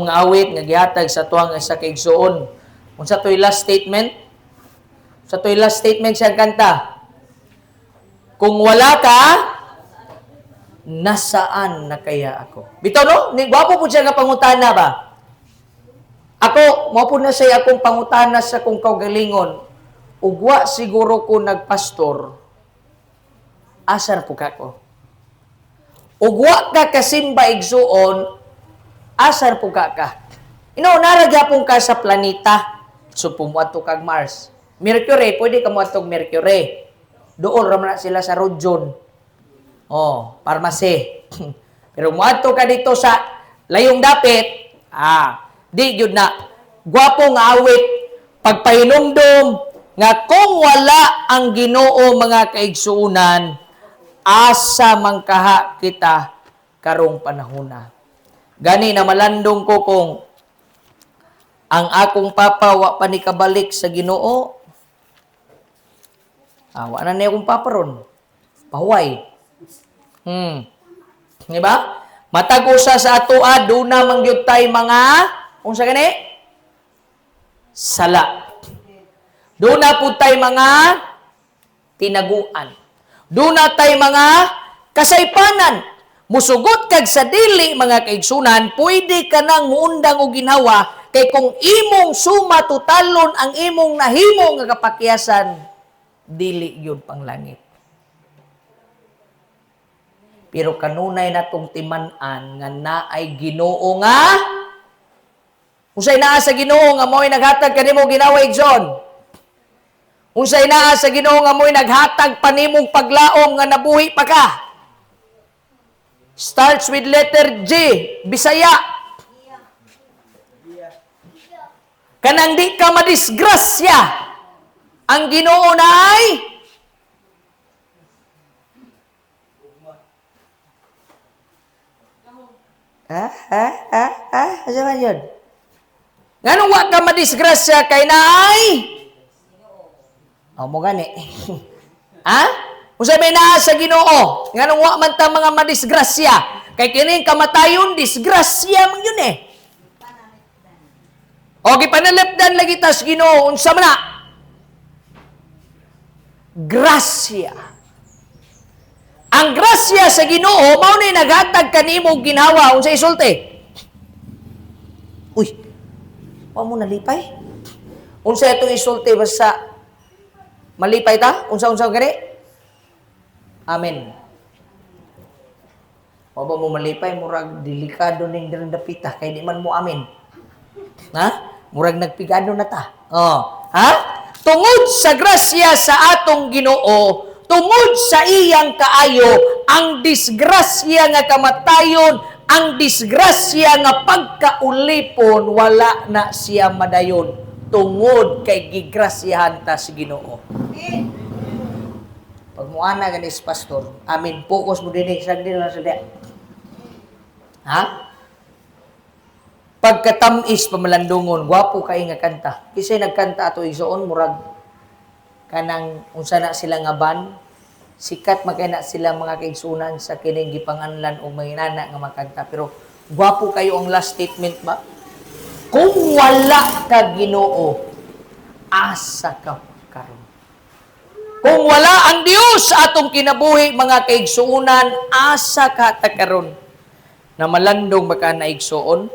Nga awit nga gihatag sa tuang sa kaigsuon. Unsa to'y last statement? Sa to'y last statement siyang kanta. "Kung wala ka, nasaan na kaya ako?" Bitaw, no? Ni gwapo po siya nga pangutana ba? Ako, mao po na siya akong pangutana sa kong kaugalingon. Ugwa siguro ko nagpastor, asa na po ka ko? Ugwa ka kasimba, igsuon, asa na po ka ka? Ino, nara gyapon ka sa planeta. So, pumuadto kag Mars. Mercury, pwede ka muadtog Mercury. Doon ra man na sila sa Rodjon. Oh, pharmacy. Pero muadto ka dito sa layong dapit, di gyud na. Gwapo nga awit, pagpahinumdom nga kung wala ang Ginoo, mga kaigsuonan, asa man kaha kita karong panahona? Gani na malandong ko kung ang akong papa wa pa ni kabalik sa Ginoo. Ah, wa na niya akong papa ron. Pahuway. Di ba? Matag usa sa atoa duna man gyud tay mga unsa gani? Sala. Duna pud tay mga tinaguan. Duna tay mga kasaypanan. Musugot kag sa dili, mga kaigsunan, pwede ka nang muundang og ginhawa kay kung imong suma totalon ang imong nahimo nga kapakyasan, dili gyud pang langit. Pero kanunay natong timan-an nga naay Ginoo nga. Unsay naa sa Ginoo nga mo'y naghatag kanimo ginhawa, igsoon? Unsay naa sa Ginoo nga mo'y naghatag panimong paglaom nga nabuhi pa ka? Starts with letter G, Bisaya. Kanang di ka madisgrasya. Ang Ginoo na ay Ah, ah, ah, ah, asa man yun? Nganong wa ka madisgrasya kay naay? Oh, mo gani. Ha? Unsa may naa sa Ginoo? Nganong wa man ta mga madisgrasya? Kay kining kamatayon, disgrasya man yun eh. O gipanalipdan lagi tas Ginoo, unsa man na? Grasya. Ang grasya sa Ginoo mao ni naghatag kanimo og ginhawa. Unsa isulti? Uy. Wa mo nalipay? Unsa itong isulti basta malipay ta? Unsa-unsa gani? Amen. Wa ba mo malipay? Murag delikado ning dirang dapita kay di man mo amen. Ha? Murag nagpigado na ta. Oh. Ha? Tungod sa grasya sa atong Ginoo, tungod sa iyang kaayo, ang disgrasya nga kamatayon, ang disgrasya nga pagkaulipon, wala na siya madayon tungod kay gigrasyahan ta si Ginoo. Pag muana ganis pastor, amin, focus mo dinhi sa din lang sa diya. Ha? Pagkatamis pamalandungon, gwapo kay nga kanta. Kisay nagkanta ato, igsoon? Murag kanang unsa na sila nga band, sikat man kay na sila, mga kaigsunan, sa kining gipanganlan og mga inana nga makanta, pero gwapo kayo ang last statement ba? "Kung wala ka, Ginoo, asa ka karon?" Kung wala ang Dios sa atong kinabuhi, mga kaigsuonan, asa ka ta karon? Na malandong baka na, igsuon?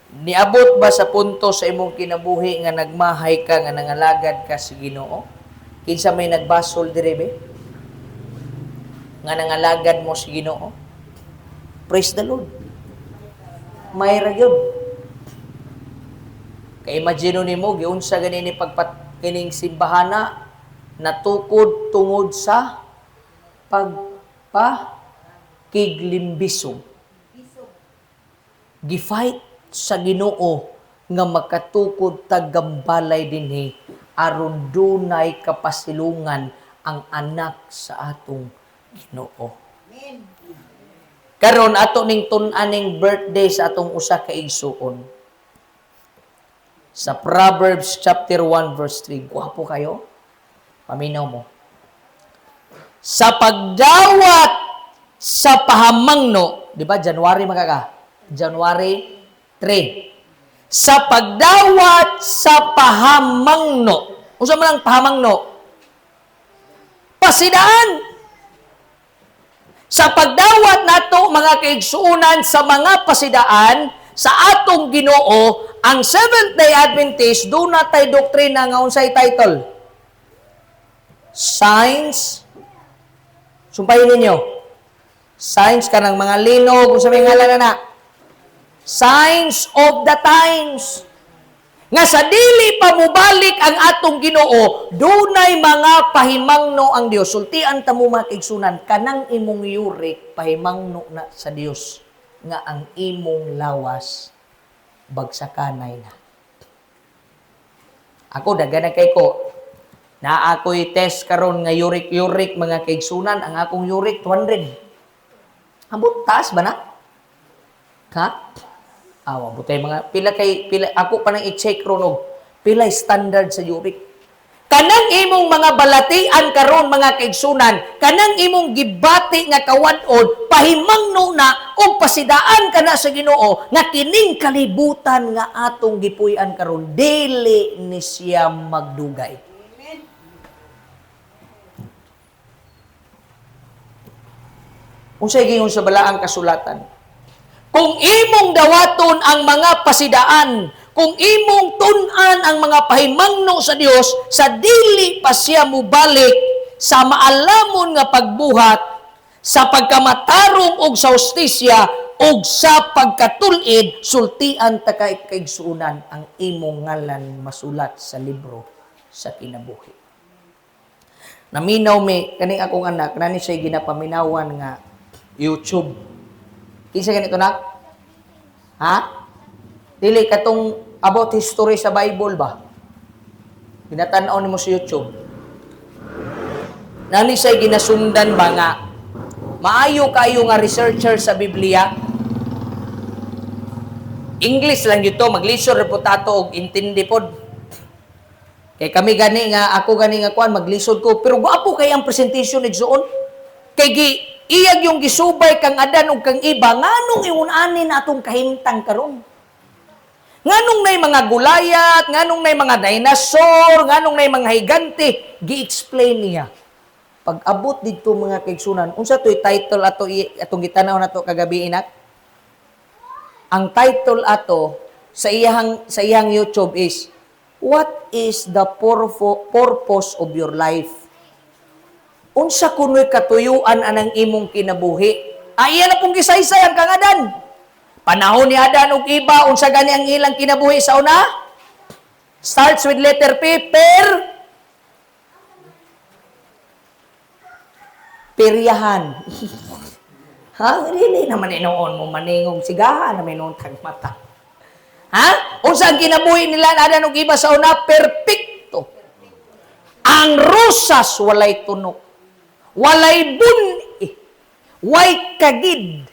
Niabot ba sa punto sa imong kinabuhi nga nagmahay ka nga nangalagad ka sa Ginoo? Kinsa may nagbasol dire be? Nga nangalagad mo sa Ginoo? Praise the Lord. May ra gyud. Kay imagine nimo, giunsa gani ni pagpat kining simbahana natukod tungod sa pagpakiglimbisog. Gifight sa Ginoo nga makatukod tagambalay dinhi aron dunay kapasilungan ang anak sa atong Ginoo. Karon ato ning tun-aning birthday sa atong usa ka igsuon. Sa Proverbs chapter 1 verse 3, gwapo kayo. Paminaw mo. Sa pagdawat sa pahamangno, di ba January makaka? January 3. Sa pagdawat sa pahamangno. Unsa man ang pahamangno? Pasidaan. Sa pagdawat nato, mga kaigsuonan, sa mga pasidaan sa atong Ginoo, ang Seventh-day Adventist duna tay doktrina nga unsay title? Signs. Sumpayin ninyo. Signs kanang mga linog, unsa may ngalan na na? Signs of the times. Nga sa dili pa mubalik ang atong Ginoo, dunay mga pahimangno ang Dios. Sultian ta mo, mga kaigsuonan, kanang imong uric, pahimangno na sa Dios nga ang imong lawas bagsakanay na. Ako daghan na kay ko. Na ako'y test karon nga uric-uric, mga kaigsuonan, ang akong uric 200. Ambot taas ba na? Ha? Awa, butay mga pila kay pila ako pa nang i-check ron og pila standard sa uric. Kanang imong mga balatian karon, mga kaigsuonan, kanang imong gibati nga kawad-od, pahimangno na og pasidaan ka na sa Ginoo nga kining kalibutan nga atong gipuy-an karon dili ni siya magdugay. Unsay giingon sa balaang kasulatan? Kung imong dawaton ang mga pasidaan, kung imong tun-an ang mga pahimangno sa Dios sa dili pa siya mubalik sa maalamon nga pagbuhat, sa pagkamatarong og sa hustisya og sa pagkatul-id, sultian ta kay kaigsuonan, ang imong ngalan masulat sa libro sa kinabuhi. Naminaw mi kaning akong anak, nani siya ginapaminawan nga YouTube. Kinsa ganito, nak? Ha? Dili katong about history sa Bible ba? Ginatan-aw nimo sa YouTube. Nani siya ginasundan ba nga maayo kayo nga researcher sa Biblia? English lang dito, maglisod reputato og intindi pod. Kay kami gani nga ako gani nga kuan maglisod ko, pero gwapo kay ang presentation igsuon. Kay gi iyag yung gisubay kang Adan ug kang Eva, nganong ingon-ani na atong kahimtang karon? Nganong nay mga Goliath, nganong nay mga dinosaur, nganong nay mga higante, gi-explain niya. Pag abot didto, mga kaigsuonan, unsa to'y title ato atong gitanaw nato kagabi, inak? Ang title ato sa iyang YouTube is "What is the purpose of your life?" Unsa kuno'y katuyuan anang imong kinabuhi? Ay, iya na pong gisaysay ang kang Adan. Panahon ni Adan ug Eva, unsa gani ang ilang kinabuhi sa una? Starts with letter P, per peryahan. Ha? Really naman inoon mo maningog sigahan na minuon tag mata. Ha? Unsa ang kinabuhi nila Adan ug Eva sa una? Perpekto. Ang rosas walay tunok. Walay bun-i. Way kagid.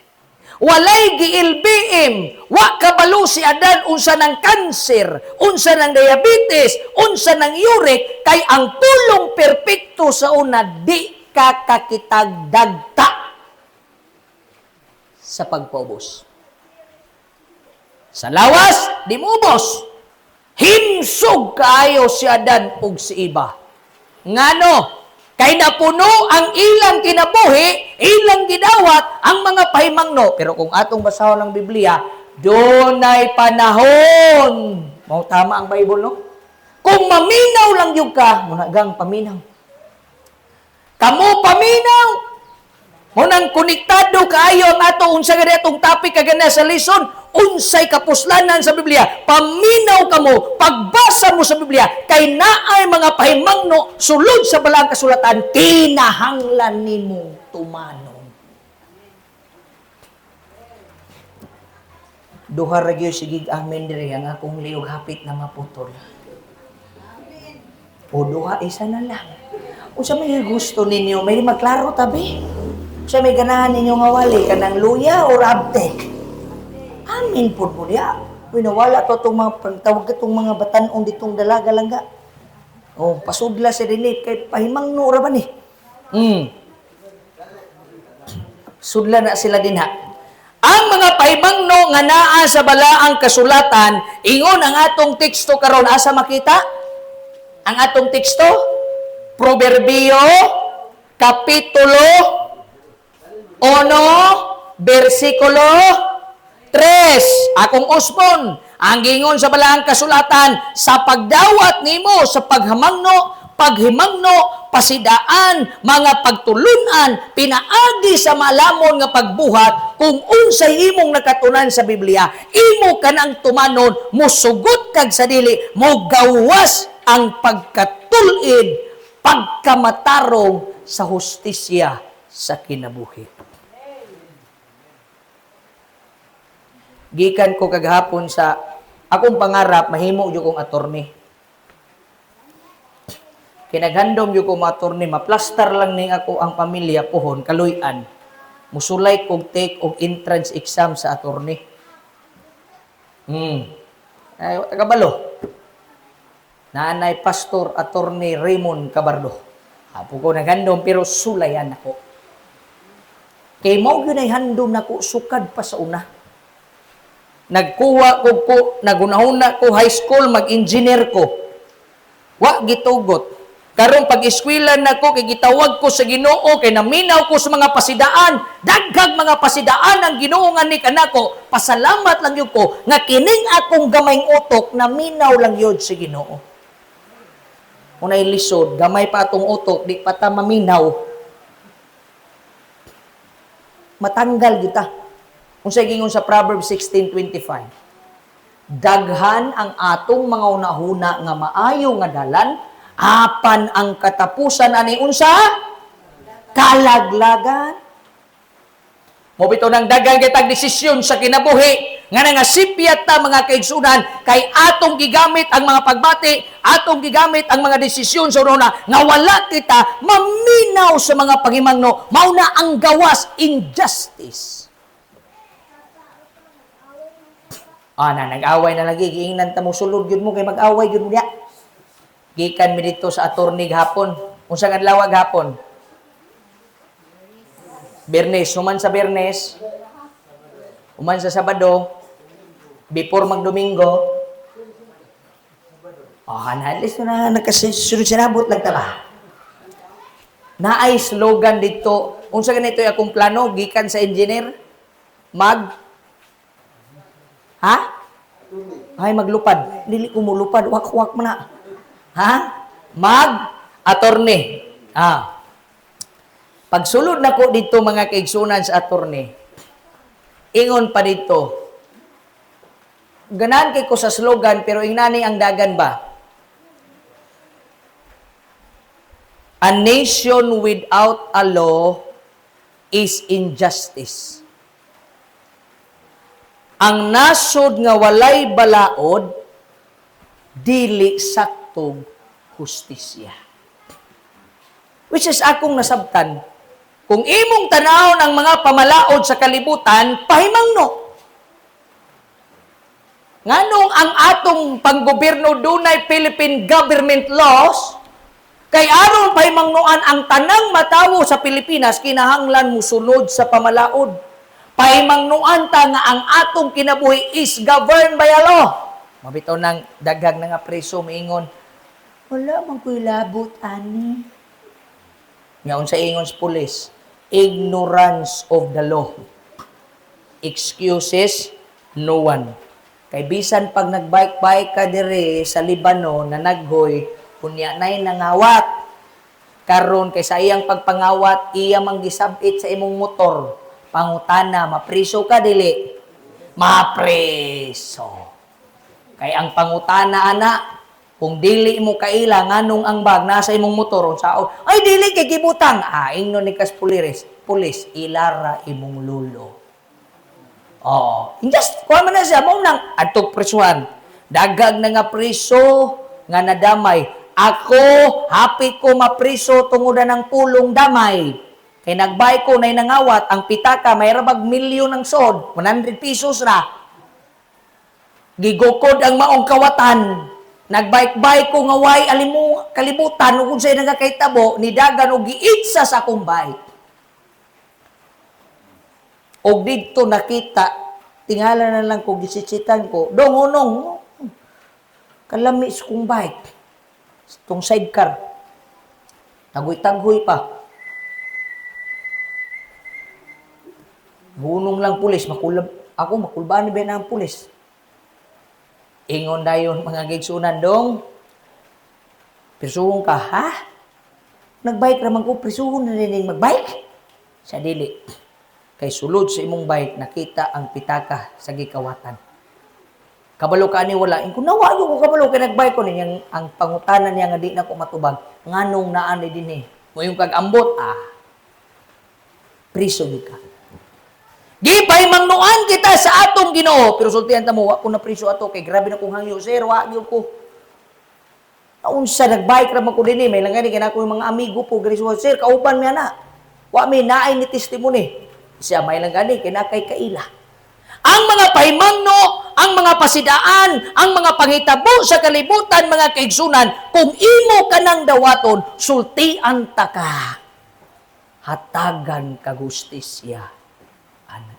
Walay gi-LBM. Wa kabalo si Adan unsa ng kanser, unsa ng diabetes, unsa ng uric, kay ang pulong perpekto sa una, di ka kakitag dagta sa pagpaubos. Sa lawas, di mo ubos. Himsog kaayo si Adan ug si Eva. Ngano? Kay napuno ang ilang kinabuhi, ilang gidawat ang mga pahimangno. Pero kung atong basahon ang Biblia, dunay panahon. Mao tama ang Bible, no? Kung maminaw lang yun ka, munagang paminaw. Kamu paminaw. Munang konektado kaayo ang ato unsa gani atong topic kagana sa lesson, unsay kapuslanan sa Biblia. Paminaw kamo, pagbasa mo sa Biblia, kay naay mga pahimangno sulod sa balaang kasulatan, kinahanglan nimong tumanon. Duha ra gyud sige amen diri, ang akong liog hapit na maputol. O duha, isa na lang. Unsa may gusto ninyo? May magklaro tabi. Unsa may ganahan ninyo nga wali kanang luya or abte? Amin pud mo diya. Uy, nawala to itong mga pagtawag itong mga batan-on ditong dalaga langga. Oh, pasudla si Rene kay pahimangno ra ba ni? Sudla na sila dinha. Ang mga pahimangno nga naa sa balaang kasulatan, ingon ang atong teksto karon, asa makita? Ang atong teksto, Proverbio kapitulo 1 bersikulo 3. Akong usbon, ang gingon sa balaang kasulatan, sa pagdawat nimo sa paghamangno, paghimangno, pasidaan, mga pagtulunan, pinaagi sa malamon nga pagbuhat, kung unsay imong nakatunan sa Biblia, imo kanang tumanon, musugot kag sa dili, mogawas ang pagkatulid, pagkamatarong sa hustisya sa kinabuhi. Gikan ko kagahapon sa akong pangarap, mahimo jud kong attorney. Kinaghandom jud ko ma-attorney, maplastar lang ning ako ang pamilya pohon kaluy-an. Musulay kog take og entrance exam sa attorney. Ay, kabalo. Naanay Pastor Attorney Raymond Cabardo. Apo ko naghandom pero sulayan ako. Kay mao gyud ay handom nako sukad pa sa una. Nagkuha ko, nagunahuna ko high school mag-engineer ko. Wa gitugot. Karon pag-eskwela nako kay gitawag ko sa Ginoo kay naminaw ko sa mga pasidaan, daghang mga pasidaan ang Ginoo nga ni kanako. Pasalamat lang yun ko nga kining akong gamayng utok naminaw lang yun sa Ginoo. Unay lisod, gamay pa atong utok, di pa ta maminaw. Matanggal kita. Unsay gingon sa Proverbs 16:25? Daghan ang atong mga unahuna nga maayo nga dalan, apan ang katapusan ani unsa? Kalaglagan. Mao bitaw nang daghan kitag desisyon sa kinabuhi nga nangasipyat ta, mga kaigsunan, kay atong gigamit ang mga pagbati, atong gigamit ang mga desisyon sa una nga wala kita maminaw sa mga pangimangno, mao na ang gawas, injustice. Ah, na nag-away na lagi, giingnan ta mo sulod gyud mo kay mag-away gyud mo diya. Gikan mi dito sa attorney gahapon. Unsa nga adlaw gahapon? Biyernes, human sa Biyernes, human sa Sabado, before magdomingo. Oh, na, at least na nagkasunod sinabot lang ta ba? Naay slogan dito. Unsa ganito yung akong plano gikan sa engineer? Mag Ha? Ay, maglupad. Dili ko mulupad, wak-wak man na. Ha? Mag attorney. Ah. Pagsulod nako dito, mga kaigsunan, sa attorney, ingon pa dito, ganahan kay ko sa slogan, pero ingnani ang dagan ba? "A nation without a law is injustice." Ang nasod nga walay balaod, dili saktog hustisya. Which is akong nasabtan, kung imong tanawon ang mga pamalaod sa kalibutan, pahimangno. Nganong ang atong panggobyerno dunay Philippine government laws, kay aron pahimangnoan ang tanang matawo sa Pilipinas kinahanglan musunod sa pamalaod. Pahimangnoan ta nga ang atong kinabuhi is governed by a law. Mabitaw nang daghang nga preso miingon, "Wala man ko'y labot ani." Nga unsa ingon sa pulis? "Ignorance of the law excuses no one." Kay bisan pag nagbike-bike ka dire sa Libano na naghoy, unya nay nangawat. Karon kay sa iyang pagpangawat, iya mang gisabit sa imong motor. Pangutana, mapriso ka dili? Mapriso. Kay ang pangutana ana, kung dili mo kaila nganong ang bag nasa imong motor, unsaon? "Ay, dili kay gibutang." Ah, ingnon ni kas pulis, pulis, "Ilara imong lulo." Oh, just kuha man na siya mao nang adtong prisuhan. Dagag na nga priso nga nadamay. Ako, happy ko mapriso tungod na ng pulong damay. Kay nagbay ko nay nangawat, ang pitaka may rabag milyon ang sod, 100 pesos ra. Gigukod ang maong kawatan. Nagbike-bike ko nga way alimu kalibutan ug unsay nagakaitabo, nidagan og giitsa sa akong bike. Og didto nakita, tingala na lang ko, gisitsitan ko, dong unong, kalami sa kong bike. Itong sidecar. Tagoy-taghoy pa. Hunong lang pulis, makulab, ako makulbaan ni ba ang pulis. Ingon dayon mga gigsunan dong, prisuhon ka, ha? Nagbike raman ko, prisuhon na din magbike? Sa dili. Kay sulod sa imong bike, nakita ang pitaka sa gikawatan. Kabalo ka ani wala. Ingko nawa ko kabalo kay nagbike ko niyang ang pangutana niya nga di na ko matubag. Nganong naa ni dinhi? Moyong kag ambot ah. Priso gyud ka. Gipay mangnuan kita sa atong Ginoo, pero sultihan ta mo wa ko na priso ato kay grabe na kong hangyo sir, wa gyud ko. Naunsa nagbike ra man ko dinhi, may lang gani kay nako yung mga amigo po gari sir, kauban mi ana. Wa mi naay ni testimony. Siya may lang gani kay nakay kaila. Ang mga pahimangno, ang mga pasidaan, ang mga panghitabo sa kalibutan, mga kaigsunan, kung imo ka nang dawaton, sultian ta ka. Hatagan ka gustisya. Anak.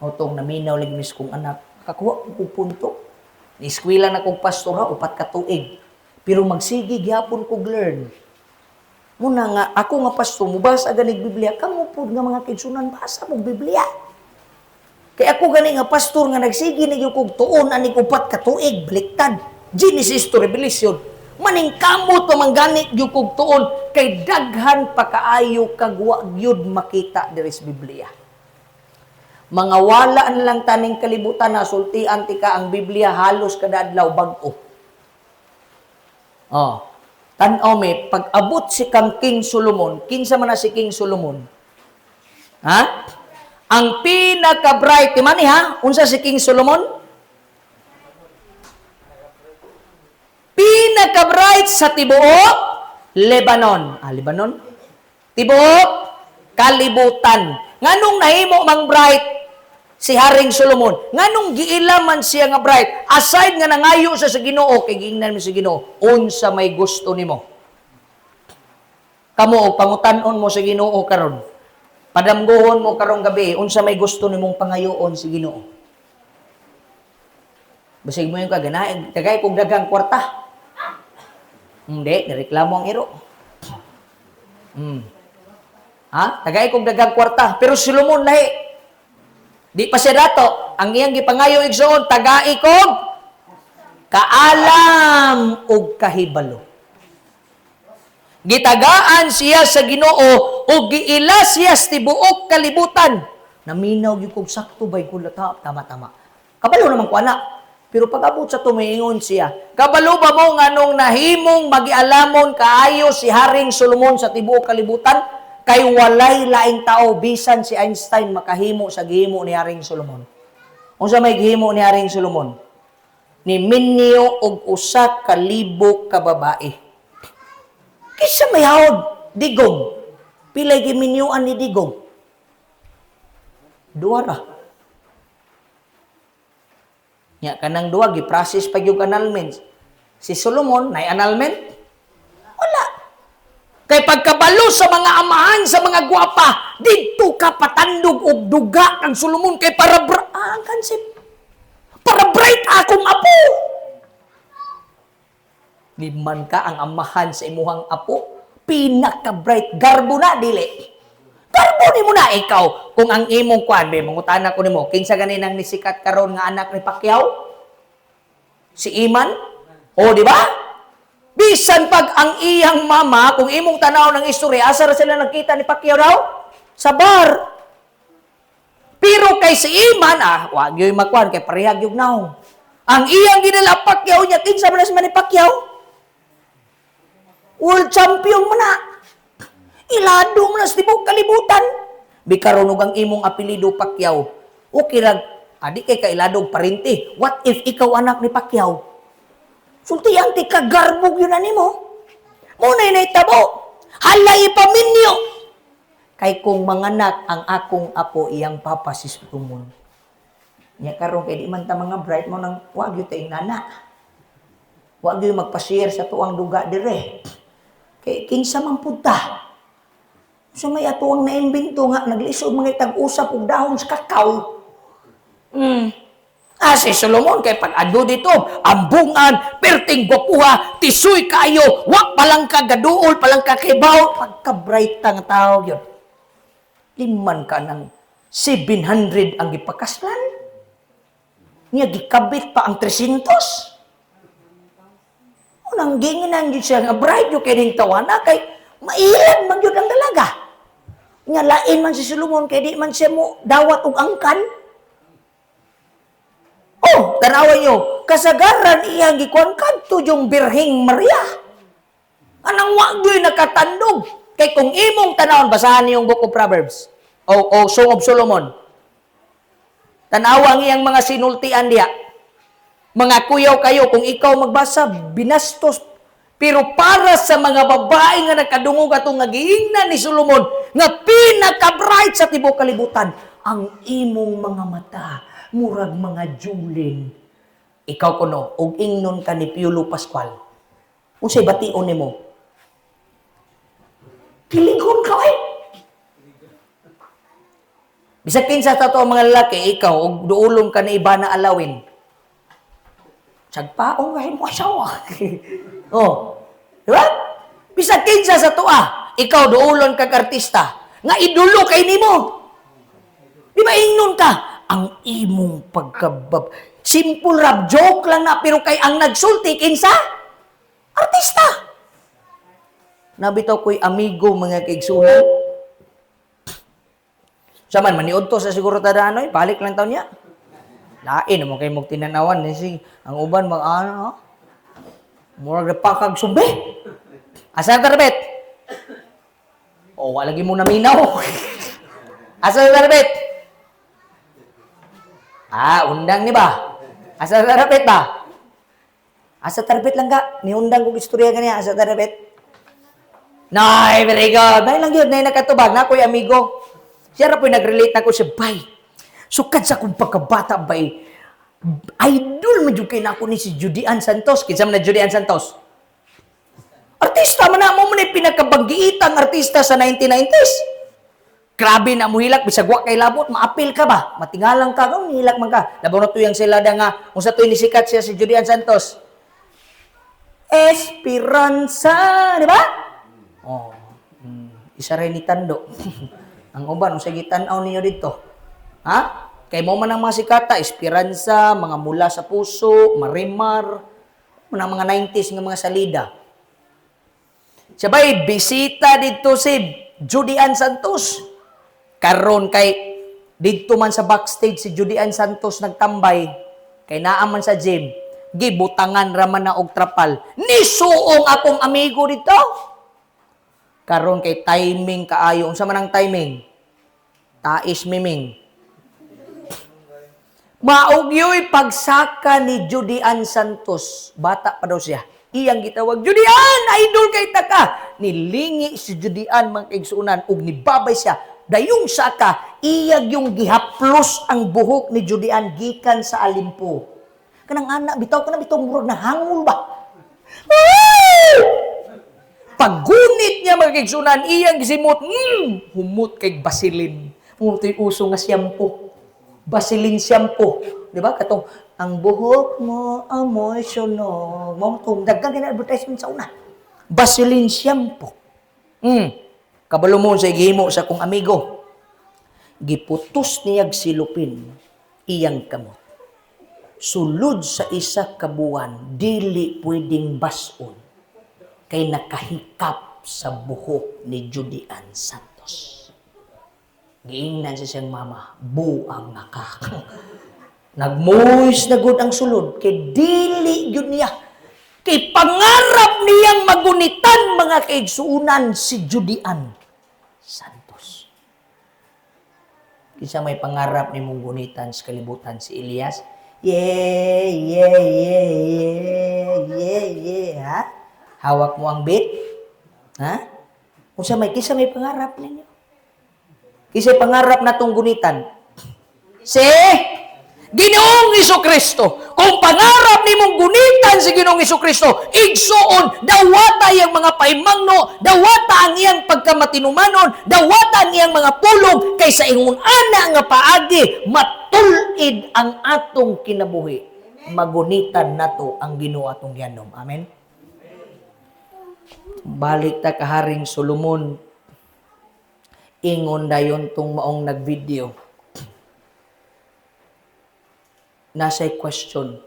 Otong naminaw lagi mis kong anak, kakuha ko kong punto. Ni-eskwela na kong pastor ha, 4 ka tuig. Pero magsige gyapon kog learn. Muna nga, ako nga pastor, mubasa ganig Biblia, kamo pud nga mga kaigsunan, basa mong Biblia. Kaya ako gani nga pastor nga nagsige na gyud kog tuon ani 4 ka tuig, baliktad. Genesis to Revelation. Maningkamot pa man gani gyud kog tuon kay daghan pa kaayo kag wa gyud makita diri sa Biblia. Mga wala na lang taning kalibutan na sultian ti ka ang Biblia halos kada adlaw bag-o. Oh. Tan-aw mi pag abot si kang King Solomon, kinsa man na si King Solomon? Ha? Ang pinaka-bright, di man ni ha? Unsa si King Solomon? Pinaka-bright sa tibuok Lebanon. Ah, Lebanon? Tibuok kalibutan. Nganong nahimo mang bright si Haring Solomon? Nganong giila man siya nga bright? Aside nga nangayo siya sa Ginoo, kay giingnan mi sa Ginoo, unsa may gusto nimo? Kamo og pangutan-on mo sa Ginoo karon. Padamgohon mo karong gabi, unsa may gusto nimong pangayoon sa Ginoo? Basig mo yung kaganaig, tagay kog daghang kwarta. Hindi, nireklamo ang iro. Ha? Tagay kog daghang kwarta, pero si Solomon lahi. Di pa siya dato. Ang iyang gipangayo igsoon, tagai kog kaalam ug kahibalo. Gitagaan siya sa Ginoo ug giila siya sa tibuok kalibutan. Naminaw gyud kog sakto bay kulata, tama-tama. Kabalo naman ko ana. Pero pag-abot sa tumiingon siya, kabalo ba mo nganong nahimong magialamon kaayo si Haring Solomon sa tibuok kalibutan? Kay walay laing tao bisan si Einstein makahimo sa gihimo ni Haring Solomon. Unsa may gihimo ni Haring Solomon? Ni minyo og 1,000 ka babae. Kisa may hawod, Digong. Pilay giminyuan ni Digong? Duha ra. Nya kanang duha gi-process pa gyud annulment. Si Solomon nay annulment? Wala. Kay pagkabalo sa mga amahan, sa mga gwapa, didto ka patandog og duga kang Solomon kay para ang concept. Para bright akong apo. Di man ka ang amahan sa imuhang apo, pinaka-bright garbo na dili. Garbo ni mo na ikaw kung ang imong kwan, be mangutana ko nimo, kinsa gani nang nisikat karon nga anak ni Pacquiao? Si Iman? O di ba? Bisan pag ang iyang mama, kung imong tanaw ng istorya, asa ra sila nagkita ni Pacquiao daw? Sa bar. Pero kay si Iman, wag yo'y makuan, kay parehag yung naong. Ang iyang ginala Pacquiao niya, kinsa man na si Manny Pacquiao? World champion mo na. Ilado mo na sa tibuok kalibutan. Bikaron og ang imong apelyido Pacquiao. Okay ra, adi kay kailadog parente. What if ikaw anak ni Pacquiao? Sultihan ti ka garbog yun animo. Muna'y naitabo. Halay ipaminyo. Kay kung manganak ang akong apo iyang papa si Solomon. Nya karon kay di man ta mga bright mo nang wag gyud tay nana. Wag gyud magpa-share sa tuang duga dire. Kay kinsa man pud ta. Sa may ato ang naimbento nga naglisod mga tag-usap og dahon sa kakao. Ah, si Solomon kay pag-ado dito, ambungan, perting gwapuha, tisoy kaayo, wa palang ka gaduol, palang ka kibaw, pagka-bright ang tao yun. Liman ka ng 700 ang gipakaslan. Niya gikabit pa ang 300. Unang ginginan yun siya nga bride yung kining tawana kay mailan man yun ang dalaga. Nga lain man si Solomon kay di man siya mo dawat og angkan. Oh, tanawan nyo, kasagaran iyang gikuan kadto yung Birhing Maria. Anang wa gyoy nakatandog. Kay kung imong tanawon, basahan niyong Book of Proverbs o Song of Solomon. Tanawa ang iyang mga sinultian diya. Mga kuyaw kayo, kung ikaw magbasa, binastos. Pero para sa mga babae nga nakadungog atong nga giingnan ni Solomon, nga pinaka-bright sa tibuok kalibutan, ang imong mga mata, murag mga julin. Ikaw kuno, og ingnon ka ni Piolo Pascual. Unsay bation nimo? Kiligon ka ay. Bisag kinsa sa ato ang mga lalaki, ikaw, og duulong ka ni Ivana Alawin. Sagpaong ka mo asawa. Oh. Di ba? Bisag kinsa sa tuwa, ikaw duulon kag artista, nga idolo kay nimo. Di ba ingnon ka? Ang imong pagkabab. Simple rap joke lang na, pero kay ang nagsulti kinsa? Artista. Nabitaw ko'y amigo, mga kaigsunan. Sa man, maniud to sa siguro tadanoy, balik lang taon niya. Lain mo kay mong tinanawan ni si ang uban mag ano, murag na pakag sumbi. Asa tarbet? Oh, wala lagi mo naminaw. Asa tarbet? Ah, undang ni ba? Asa tarbet ba? Asa tarbet lang ka? Ni undang kong istorya ganiya, asa tarbet? Nay, very good. Nay lang yun, nay nakatubag. Na ako'y amigo. Siya ra po'y nag-relate na ko siya, bay. Sukad sa akong pagkabata, bay. Idol man jud kay nako ni si Judy Ann Santos. Kinsa man na Judy Ann Santos? Artista man na mo man pinakabanggiitang artista sa 1990s. Grabe na mo hilak, bisag wa kay labot, maapil ka ba? Matingalang ka, kung nihilak man ka. Labaw na tuyang sila da nga, kung sa tuy nisikat siya si Judy Ann Santos. Esperanza, di ba? Oh, isa rin ni Tando. Ang uban, unsa gitan-aw ninyo dito? Ha? Kay mo man ang mga sikata, Esperanza, mga Mula sa Puso, Marimar, mga mga 90s nga mga salida. Sabay, bisita dito si Judy Ann Santos. Karon kay didto man sa backstage si Judy Ann Santos nagtambay, kay naa man sa gym, gibutangan ra man na og trapal. Nisuong akong amigo dito. Karon kay timing kaayo. Unsa man ang timing? Tais miming. Maugyoy pagsaka ni Judy Ann Santos. Bata pa daw siya. Iyang gitawag, "Judy Ann, idol kay taka." Nilingi si Judy Ann, mga kaigsuonan, ug nibabay siya. Dayong saka, iyag yung gihaplos ang buhok ni Judy Ann gikan sa alimpo. Kanang anak, bitaw ka na bitaw, murag na hangol ba? Woo! Paggunit niya, mga kaigsuonan, iyang gisimot, humot kay Vaseline. Humot yung uso nga shampoo. Vaseline shampoo. Di ba? Katong, ang buhok mo, amoy sunog. Mo itong daghan kay advertisement sa una. Vaseline shampoo. Kabalo mo sa gihimo sa kong amigo. Giputos niyag silupin iyang kamot. Sulod sa isa ka buwan, dili pwedeng bason kay nakahikap sa buhok ni Judy Ann Santos. Giingnan sa siyang mama, "Buang na ka." Nagmoist na gud ang sulod kay dili gyud niya. Kay pangarap niyang magunitan, mga kaigsuunan, si Judy Ann Santos. Kinsa may pangarap ni mong gunitan sa kalibutan? Si Elias? Yeah, ha? Hawak mo ang beat? Ha? Unsa may kinsa may pangarap ninyo? Kinsa pangarap natong gunitan? Si Ginoong Kristo. Kung pangarap nimong gunitan si Ginoong Kristo, igsuon, dawata iyang mga pahimangno, dawata ang iyang pagkamatinumanon, dawata ang iyang mga pulong, kaysa ingon ana nga paagi, matul-id ang atong kinabuhi. Magunitan nato ang Ginoo atong gianom. Amen? Balik ta ka Haring Solomon. Ingon dayon tong maong nagvideo. Nasa'y question.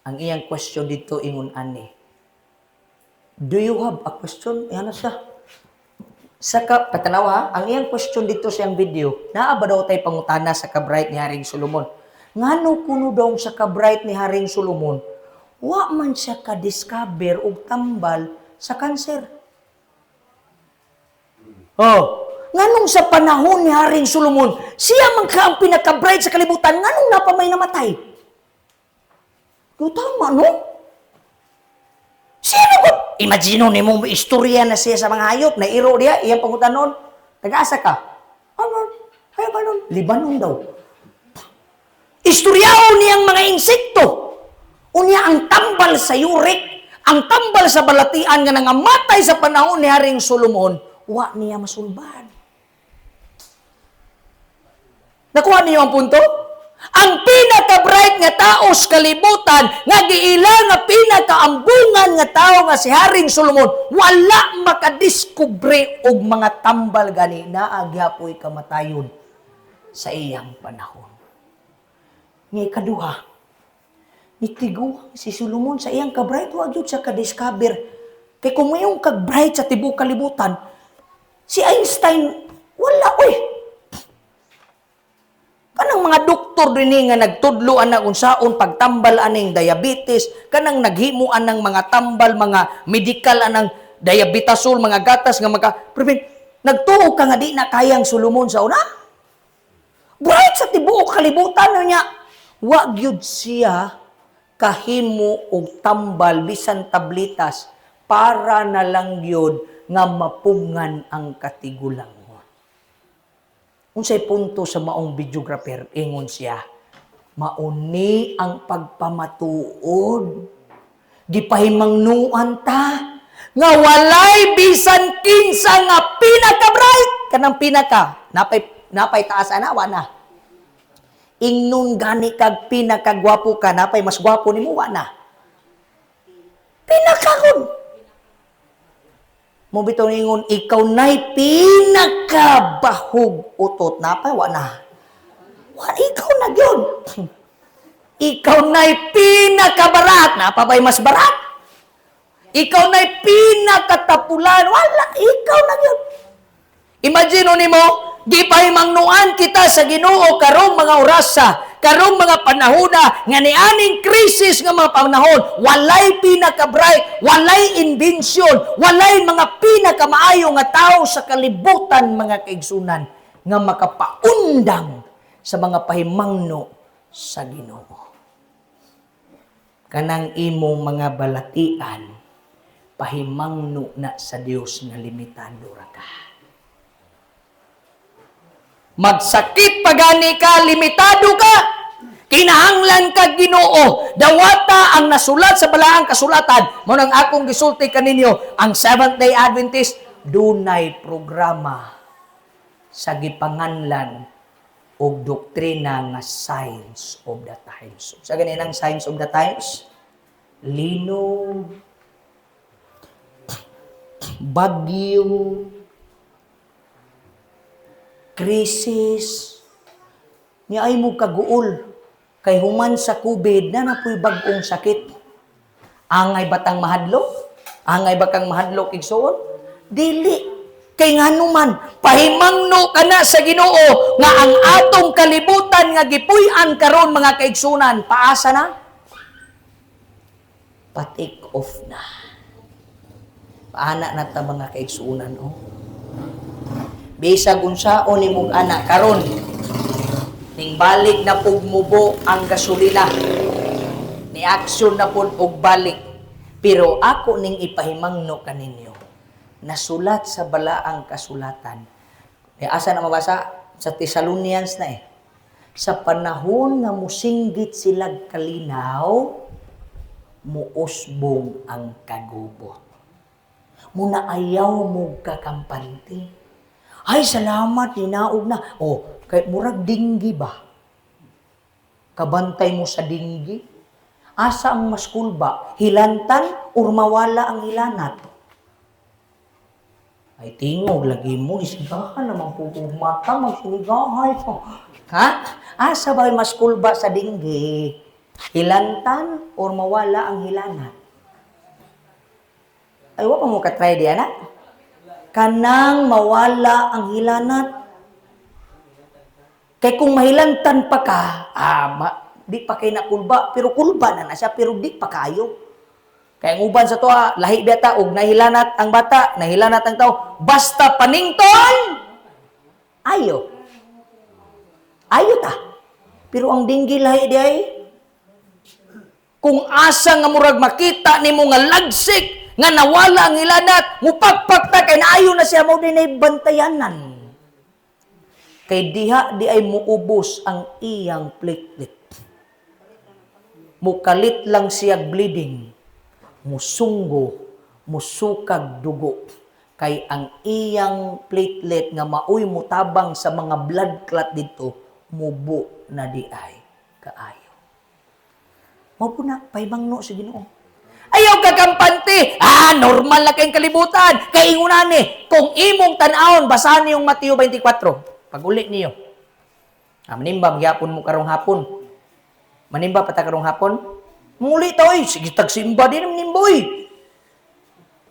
Ang iyang question dito ingon ani. "Do you have a question?" Yan na siya. Sa ka, patanaw ha, ang iyang question dito sa iyang video, naa ba daw tay pangutana sa ka-bright ni Haring Solomon? Ngano kuno daw sa ka-bright ni Haring Solomon, wa man siya ka-discover og tambal sa cancer? Oh, nganong sa panahon ni Haring Solomon, siya man ka ang pinaka-bright sa kalibutan, nganong naa pa may namatay? Yo, tama, no? Sino ko? Imagine nimo, istorya na siya sa mga hayop, na iro diya, iyang pangutanon, "Taga-asa ka?" "Ano? Ay, ba nun?" Libanon daw. Istoryaon niyang mga insekto. Unya ang tambal sa uric, ang tambal sa balatian nga nangamatay sa panahon ni Haring Solomon, wa niya masulbad. Nakuha niyo ang punto? Ang pinaka-bright nga tao sa kalibutan, nga giila nga pinakaambungan nga tao nga si Haring Solomon, wala makadiskubre og mga tambal gani, naa gyapoy kamatayon sa iyang panahon. Nga ikaduha, nitiguang si Solomon sa iyang ka-bright, wa gyud siya ka-discover. Kay kung mayong kag-bright sa tibuok kalibutan, si Einstein, wala oy. Kanang mga doktor din nga nagtudlo ana unsaon pagtambal aning diabetes, kanang naghimo anang mga tambal, mga medical anang diabetasol, mga gatas nga maka prevent. Nagtuo ka nga di na kayang Solomon sa una? Bright sa tibuok kalibutan niya. Wa gyud siya kahimo og tambal bisan tablitas para na lang gyud nga mapungan ang katigulangon. Unsay punto sa maong videographer? Ingon siya, mauni ang pagpamatuod. Gipahimangnuan ta nga walay bisan kinsa nga pinaka-bright, kanang pinaka napay napay taas ana, wa na. Ingnon gani kag pinakagwapo ka, napay mas gwapo nimo? Wa na. Pinaka kun mo bitaw ingon ikaw nay pinakabahog utot, napay? Wa na. Wa, ikaw na gyud. Ikaw nay pinakabarat, naa pa bay mas barat? Ikaw nay pinakatapulan, wala, ikaw na gyud. Imagine nimo, gipahimangnuan kita sa Ginoo karong mga orasa, karong mga panahona nga nianing krisis nga mga panahon, walay pinaka-bright, walay invention, walay mga pinakamaayo nga tao sa kalibutan, mga kaigsunan, nga makapaundang sa mga pahimangno sa Ginoo. Kanang imong mga balatian, pahimangno na sa Dios nga limitado ra ka. Magsakit pa gani ka, limitado ka. Kinahanglan ka Ginoo. Dawata ang nasulat sa balaang kasulatan. Mao nang akong gisulti kaninyo, ang Seventh Day Adventist dunay programa sa gipanganlan og doktrina nga Signs of the Times. Sa ganinang Signs of the Times, linog, bagyo, krisis, ni ay mo kaguol. Kay human sa COVID, naa na po'y bag-ong sakit. Angay batang mahadlok? Angay ba kang mahadlok, igsoon? Dili. Kay nganuman, pahimangno ka na sa Ginoo nga ang atong kalibutan nga gipuy-an karon, mga kaigsunan, paasa na? Pa-take off na. Paana na ta, mga kaigsunan, oh. Bisag unsaon nimong anak karon, ning balik na pug mubo ang gasolina. Ni aksyon na pud og balik. Pero ako ning ipahimangno kaninyo. Nasulat sa balaang kasulatan. E asa na mabasa? Sa Thessalonians na eh. Sa panahon nga musinggit sila kalinaw, muusbong ang kagubot. Muna ayaw mo kakampante. Ay, salamat, hinaog na. Oh, kay murag dinggi ba? Kabantay mo sa dinggi? Asa ang mas kulba? Hilantan or mawala ang hilanat? Ay, tingog lagi mo, isigahan naman po kung mata, magsinigahay ko. Ha? Asa ba mas kulba sa dinggi? Hilantan or mawala ang hilanat? Ay, wa pa mo ka-try di, anak? Kanang mawala ang hilanat. Kay kung mahilantan pa ka, di pa kay nakulba, pero kulba na na siya, pero di pa kayo. Kaya ang uban sa tuwa, lahi biyata, og nahilanat ang bata, nahilanat ang tao, basta panington, ayo. Ayo ta. Pero ang dinggi lahi di ay, kung asa nga murag makita nimo nga lagsik, nga nawala ang hilanat, mupakpak ta, kay naayo na siya, mao din ay bantayanan. Kay diha di ay muubos ang iyang platelet. Mukalit lang siya bleeding. Musunggo, musukag dugo. Kay ang iyang platelet nga maoy mutabang sa mga blood clot dito, mubo na di ay kaayo. Mao po na, paibangno sa Ginoo. Ayaw kakampante! Ah, normal na kayong kalibutan. Kay ingunan ni, kung imong tan-awon, basahan niyong Mateo 24. Pag-uli niyo. Ah, manimba, magyapon mo karong hapon. Manimba pa ta karong hapon? Muli ta, oy. Sige, tagsimba, di naman nimba, oy.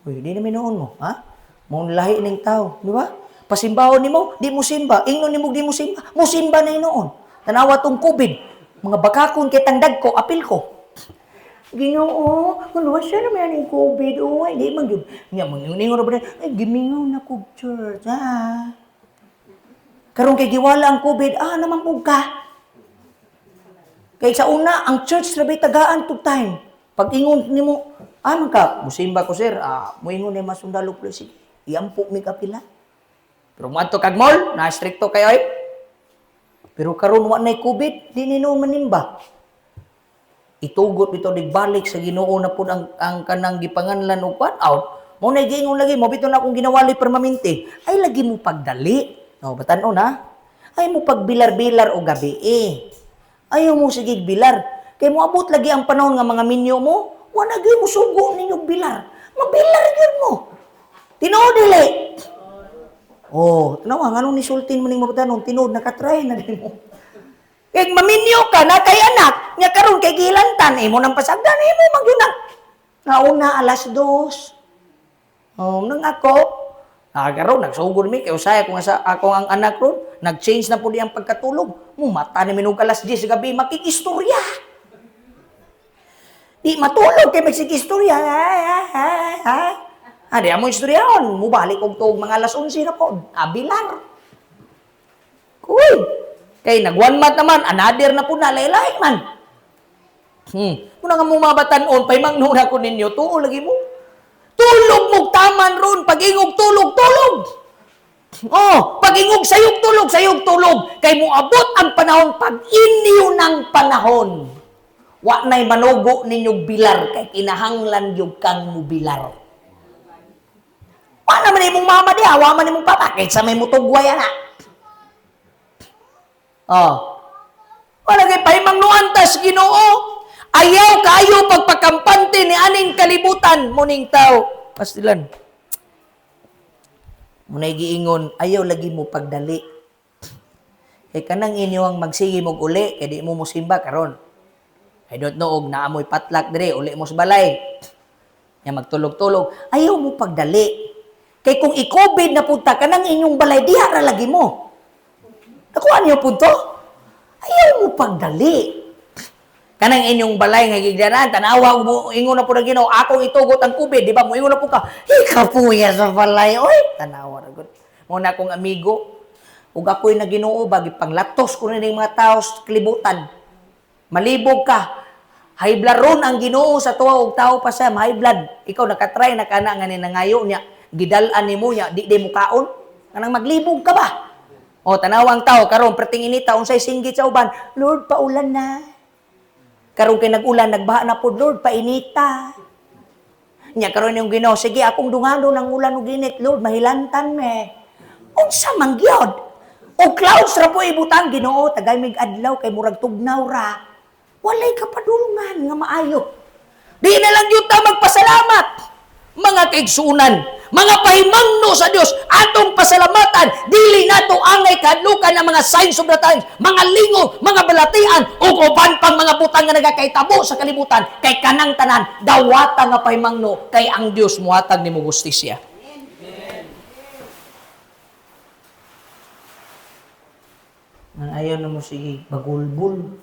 Uy, di naman noon mo, ha? Mong lahi ning tao, di ba? Pasimbahon nimo, di mo simba. Ingnon nimo, di mo simba. Mo simba na noon. Tanawa tong COVID. Mga bakakon kay tangdag ko, apil ko. Ginoo, ano siya naman yung COVID, oh, hindi man yun. Nga, mangingon ba ay, gimingaw na ko, church, ah. Karon kay giwala ang COVID, ah, naman po ka. Kay sa una, ang church rabay tagaan tug time. Pag ingon nimo, ah, man ka, musimba ko sir, ah, muingon ni masundalo po sige. Iampo mi kapila. Pero muadto kag mall, na stricto kayo ay. Pero karon wa nay COVID, di nino manimba. Itugot bitaw balik sa Ginoo na pud ang kanang gipanganlan og kwan out. Mo na giingon lagi mo bitaw na akong ginawali permanente. Ay lagi mo pagdali. No, batan-on ha. Ay mo pagbilar-bilar og gabi eh. Ayaw mo sige bilar. Kay moabot lagi ang panahon nga mga minyo mo, wala gyud mo sugo ninyo bilar. Mabilar gyud mo. Tinuod dili. Oh, tanawa nganong nisultin mo ning mabatanon, tinuod nakatry na din mo. Kay maminyo ka na kay anak, nya karon kay gilantan imo nang pasagdan imo magyunang. Nauna 2:00. Oh, nang ako, ah, karon nagsugod mi kay usay ako nga sa ako ang anak ron, nag-change na pud ang pagkatulog. Mumata ni minog 10:00 sa gabi makikistorya. Di matulog kay magsigistorya. Ha, ha, ha. Ah, di amo istoryahon. Mubalik og tuog mga 11:00 na po. Abilar. Kuy. Kay nag one month naman, another na po na, laylay man. Muna nga mo mabatan-on, paimangno ko ninyo, tuo lagi mo. Tulog mo taman ron, pag-ingog tulog, tulog. Oh, pag-ingog sayog tulog, sayog tulog. Kay moabot ang panahon pag inyo ng panahon. Wa nay manugo ninyong bilar kay kinahanglan gyud kang mubilar. Wa naman imong mama diha, wa man imong papa kaysa may mutugway ana. Oh. Wala kay pahimangnuan tas Ginoo. Ayaw kaayo pagpakampante ni aning kalibutan muning tao. Pastilan. Munay giingon, ayaw lagi mo pagdali. Kay kanang inyo ang magsige mog uli, kay di mo musimba karon. I don't know og naamoy patlak dire, uli mo sa balay. Nya magtulog-tulog, ayaw mo pagdali. Kay kung i-COVID na punta kanang inyong balay, diha ra lagi mo. Nakuha niyo punto? Ayaw mo pagdali. Kanang inyong balay nga gigdanan, tanawa mo ingon na po na Ginoo, akong itugot ang COVID, di ba? Mo ingon na po ka, ikapuya sa balay, oy. Tanawa ra gud. Mo na akong amigo, ug ako'y na Ginoo ba gipanglatos ko ning mga tao sa kalibutan. Malibog ka. High blood ron ang Ginoo sa tuwa og tao pa siya, high blood. Ikaw nakatry na kana nga ni nangayo niya, gidal-an nimo niya, di mo kaon. Kanang maglibog ka ba? O, tanawang tao, karon perting inita, unsay singgit sa uban, "Lord, paulan na." Karon kay nag-ulan, nagbaha na pod, "Lord, painita." Nya karon yung Ginoo, "Sige, akong dungano ng ulan ug init, Lord, mahilantan me." Unsa man gyud? O clouds ra po ibutang, "Ginoo, tagay mig adlaw kay murag tugnaw ra." Walay kapadulngan nga maayo. Di na lang gyud ta magpasalamat. Mga kaigsunan, mga pahimangno sa Dios, atong pasalamatan, dili nato angay kahadlukan ang mga signs of the times, mga lingo, mga balatian, ug uban pang mga butang nga nagakaitabo sa kalibutan, kay kanang tanan dawata nga pahimangno kay ang Dios mohatag nimo hustisya. Nang ayaw na mo sige bagulbul.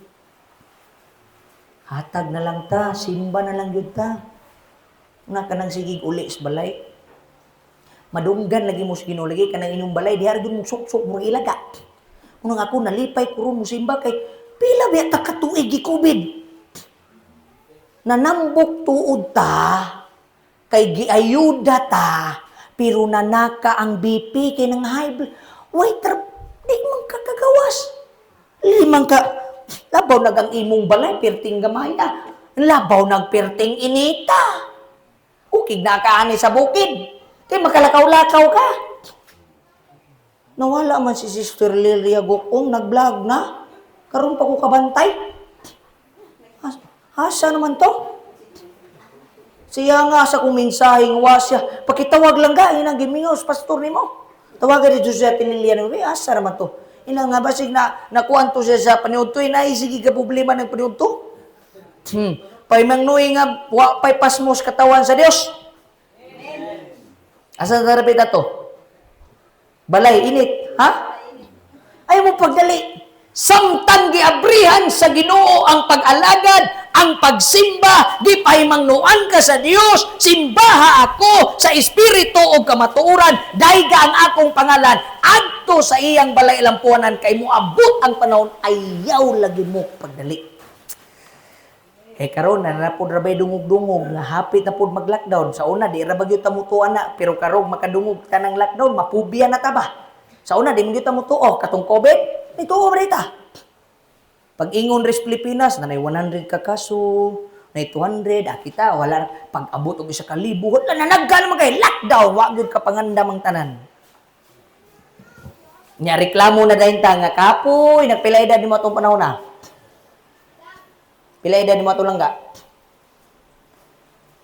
Hatag na lang ta, simba na lang gyud ta. Nga kanang sige uli sa balay. Madunggan lagi mo sa Ginoo lagi kanang inyong balay diha ra gyud mo suksok mo ilaga. Unang ako nalipay ko ron mo simba kay pila biya ta ka tuig gi-COVID. Nanambok tuod ta kay giayuda ta pero nanaka ang BP kay nang high blood. Way di man ka kagawas. Limang ka labaw nag ang imong balay perting gamaya. Labaw nagperting inita. Ukig na kaani sa bukid. Kay makalakaw-lakaw ka. Nawala man si Sister Lilia Gokong, nag-vlog na. Karon pa ko kabantay. Asa naman to? Siya nga sa kong mensaheng wasya. Pakitawag lang ga, inang gimingaw sa pastor nimo. Tawagan ni Jose at Lilia, asa naman to? Ina nga basig na nakuan to siya sa paniudto, ina sige ka problema ng paniudto. Paimangnuy nga wa pay pasmos katawan sa Dios. Asa na rapid ato? Balay init, ha? Ayaw mo pagdali. Samtang giabrihan sa Ginoo ang pag-alagad, ang pagsimba, gipahimangnuan ka sa Dios, simbaha ako sa espiritu o kamatuoran, dayga ang akong pangalan, adto sa iyang balay lampuanan kay moabot ang panahon, ayaw lagi mo pagdali. Kay karon na na pod rabay dungog-dungog nga hapit na pod mag-lockdown. Sa una di ra ba gyud ta mutuo na, pero karong makadungog ta ng lockdown, mapubiya na ta ba? Sa una di man gyud ta mutuo katong COVID, nituo ba ta? Pag-ingon ris Pilipinas, na nay 100 ka kaso, nay 200, kita wala pag-abot og 1,000, wala na nagka naman kay lockdown, wa gyud ka pangandam ang tanan. Nya reklamo na dahin ta nga kapoy, nagpila edad nimo atong panahon na? Pila edad nimo atong langga?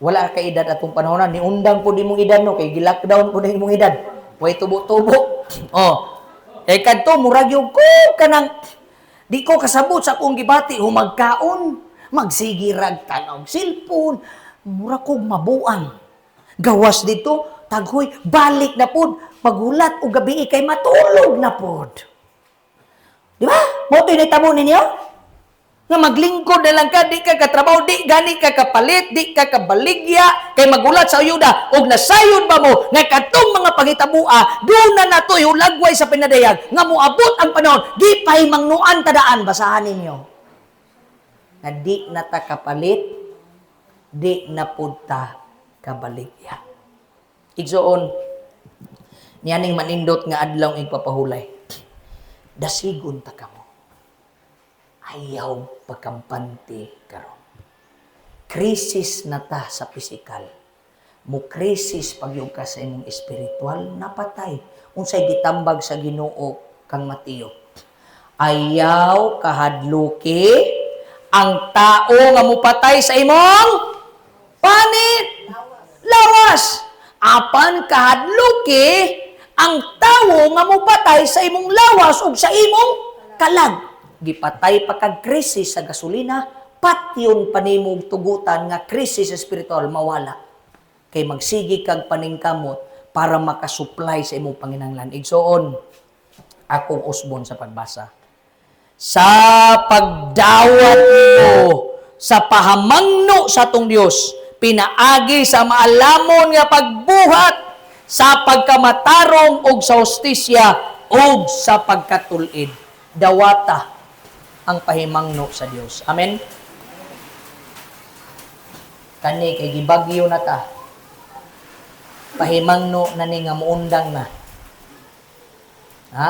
Wala ka edad atong panahon na, niundang pud imong edad no kay gi-lockdown pud imong edad. Way tubo-tubo. Oh. Kay kadto murag yung ko kanang di ko kasabot sa akong gibati humagkaon, magsige rag tan-aw cellphone, mura kog mabuang. Gawas dito, taghoy, balik na pod, maghulat og gabi kay matulog na pod. Di ba? Mao to'y nahitabo ninyo? Nga maglingkod na lang ka, di ka katrabaho, di gani ka kapalit, di ka kabaligya, kay magulat sa ayuda, og nasayod ba mo, nga katong mga pangitabua, doon na nato'y hulagway sa pinadayag, nga moabot ang panahon, di pahimangnuan tadaan, basahan ninyo. Na di na ta kapalit, di na pud ta kabaligya. Igsoon, niyaning manindot nga adlaw igpapahulay, dasigon ta kamo. Ayaw pagkampante karon. Krisis na ta sa pisikal. Mo krisis pagyug ka sa imong espiritual, napatay. Unsay gitambag sa Ginoo kang Mateo? Ayaw kahadluki ang tao nga mupatay sa imong panit. Lawas. Apan kahadluki ang tawo nga mupatay sa imong lawas ug sa imong kalag. Gipatay pa kag krisis sa gasolina, patyon pa nimo og tugutan nga krisis espiritual mawala. Kay magsige kag paningkamot para makasupply sa imong panginahanglan. Igsoon, akong usbon sa pagbasa. Sa pagdawat mo sa pahamangno sa atong Dios, pinaagi sa maalamon nga pagbuhat sa pagkamatarong og sa hustisya og sa pagkatul-id. Dawata ang pahimangno sa Dios. Amen? Kani kay gibagyo na ta. Pahimangno na ni nga muundang na. Ha?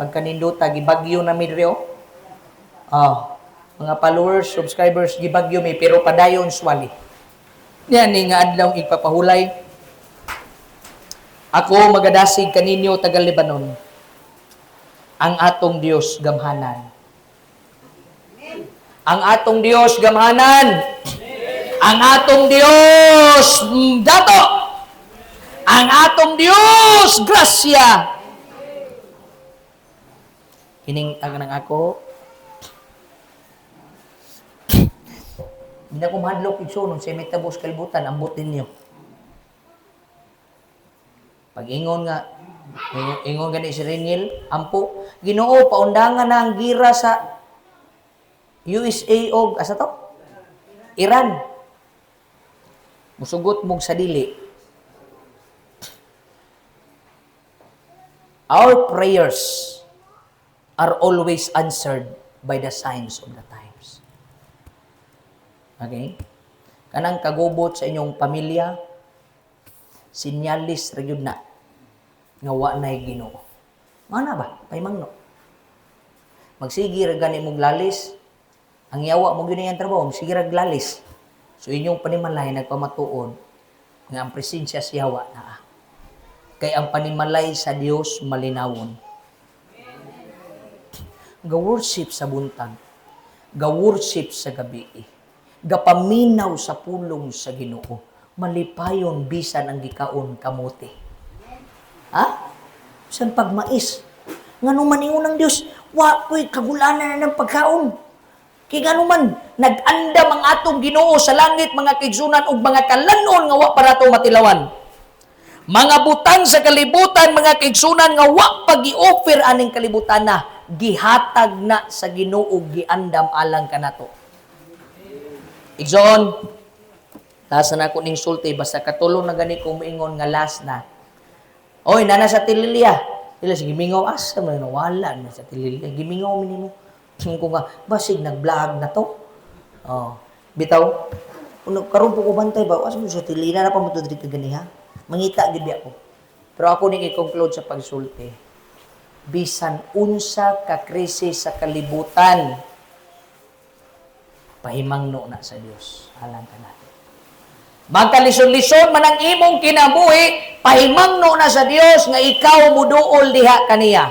Pagkanindota, gibagyo na mi diri oh. Ah, mga followers, subscribers, gibagyo mi pero padayon swali. Yan ni nga adlaw igpapahulay. Ako magadasig kaninyo taga Lebanon. Ang atong Dios gamhanan. Ang atong Dios gamhanan. Ang atong Dios dato. Ang atong Dios grasya. Kining ang nang ako. Hindi na ko mahadlok igsoon sa mitabos kalibutan, ambot ninyo. Pag ingon nga, ingon gani si Reniel, ampo, Ginoo, paundangan na ang gira sa USA og asa to? Iran. Musugot mog sa dili. Our prayers are always answered by the signs of the times. Okay? Kanang kagubot sa inyong pamilya, sinyalis ra gyud na nga wa nay Ginoo. Mana ba? Paymangno. Magsige ra gani mong lalis. Ang yawa mo gyud ang trabaho, magsige ra lalis. So inyong panimalay nagpamatuod nga ang presensya sa yawa naa. Kay ang panimalay sa Dios malinawon. Ga-worship sa buntag, ga-worship sa gabi, gapaminaw sa pulong sa Ginoo, malipayon bisan ang gikaon kamote. Ha? Bisan pagmais. Ngano man ingon ang Dios, wa ko'y kagulanan na ng pagkaon. Kay ngano man nag-andam ang atong Ginoo sa langit mga kaigsunan og mga kalanon nga wa pa nato matilawan. Mga butang sa kalibutan mga kaigsunan nga wa pa gi-offer aning kalibutan na gihatag na sa Ginoo, giandam alang kanato. Igsoon, last na ako ning sulti, basta katulong na gani ko moingon nga last na. Oy, nana sa Tililya. Ila sige gimingaw asa man wala na sa Tililya. Gimingaw mi nimo. Ko nga basig nag-vlog na to. Oh, bitaw. Uno karon po ko bantay ba asa mo sa Tililya na pa mo to diri ka gani ha. Mangita gid ako. Pero ako ning i-conclude sa pagsulti. Bisan unsa ka krisis sa kalibutan, pahimangno na sa Dios alang kanato. Magkalisod-lisod man ang imong kinabuhi, pahimangno na sa Dios nga ikaw muduol diha kaniya.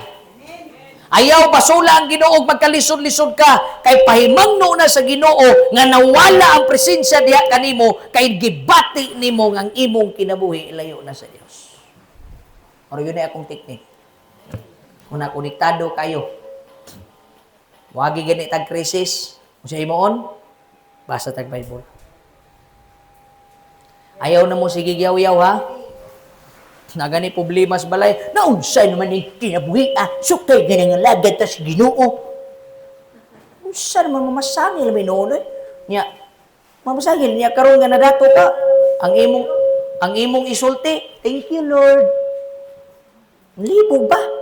Ayaw basula ang Ginoo magkalisod-lisod ka, kay pahimangno na sa Ginoo nga nawala ang presensya diha kanimo, kay gibati nimo nga ang imong kinabuhi ilayo na sa Dios. Pero yun ay akong teknik. Kung nakonektado kayo, wagi gani tag krisis, kung sa imoon, basa tag Bible. Ayaw na mo sige yaw-yaw ha. Nagani problema sa balay, naunsay naman ni kinabuhi ah, sukay ganang lagad ta sa Ginoo. Unsa naman mamasangil may noon eh. Nya, mamasangil niya karon nga nadato ka. Ang imong isulti, thank you Lord. Libog ba?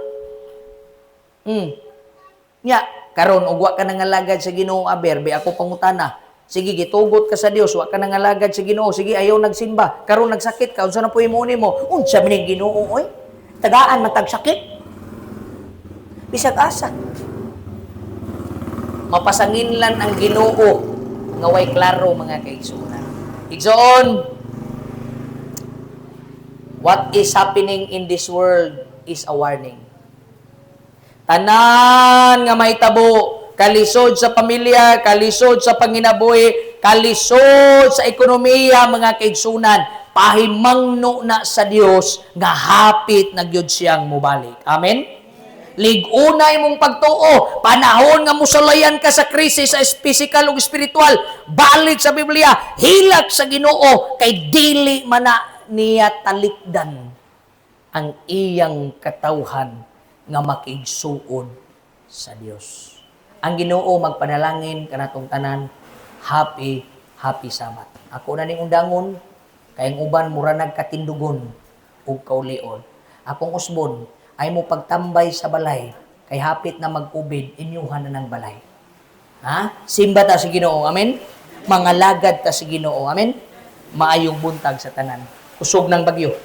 Nya, karon og wa ka nangalagad sa Ginoo aber, bi ako pangutana. Sige, gitugot ka sa Dios, wa ka nangalagad sa Ginoo. Sige, ayaw nagsimba. Karon nagsakit ka, unsa na po imo nimo? Unsa man ning Ginoo oy? Tagaan man tag sakit. Bisag asa. Mapasanginlan ang Ginoo nga way klaro mga kaigsuonan. Igsoon, what is happening in this world is a warning. Tanan nga mahitabo, kalisod sa pamilya, kalisod sa panginabuhi, kalisod sa ekonomiya, mga kaigsunan, pahimangno na sa Dios nga hapit na gyud siyang mobalik. Amen? Lig-una imong pagtuo, panahon nga musalayan ka sa krisis sa physical ug spiritual, balik sa Biblia, hilak sa Ginoo kay dili man na niya talikdan ang iyang katawhan nga makigsuod sa Dios. Ang Ginoo magpanalangin kanatong tanan. Happy, happy Sabbath. Ako na ning undangon, kay ang uban mura nagkatindugon ug kaulion. Akong usbon ay mo pagtambay sa balay, kay hapit na mag-COVID, inyuhan na ng balay. Ha? Simba ta sa Ginoo, amen? Mangalagad ta sa Ginoo, amen? Maayong buntag sa tanan. Kusog ng bagyo.